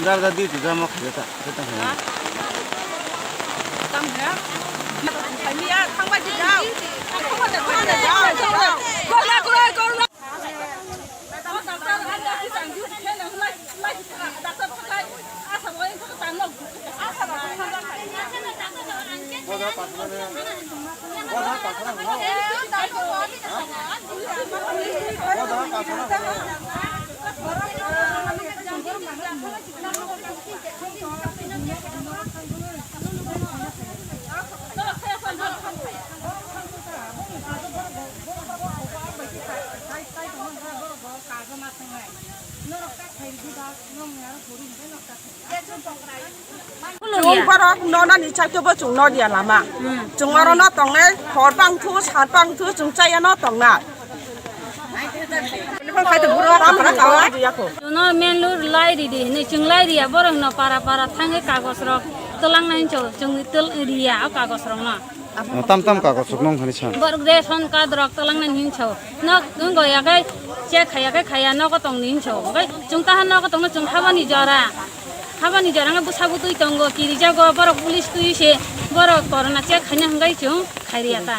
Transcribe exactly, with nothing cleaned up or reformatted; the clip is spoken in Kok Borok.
Dar dar di tu jama khajata khajata khajata. Chwng borok nonani chaitebo chwng nodia lama. Chwng oro no tongnai, hor bang thu, sar bang thu, chwng chaya no tongnai. Chwngno menlur lai ridi hinwi chwng lai riya, borokno para para thangwi kagos rok twlangnai hincho, chwng twlang riya o kagos rokno. Tam tam kagos rok nong hani san. Borok ration card rok twlangnai hincho. Nok wnggo yakai check khaya kai khaya nogo tongni hincho. Hwnkhe chwng taha nogo tongno chwng habani jora. Habani jora wngkha bwsa bwtwi tongo, kirijago, borok police twi se, borok corona check khaina hwnkhe chwng khairiya ta.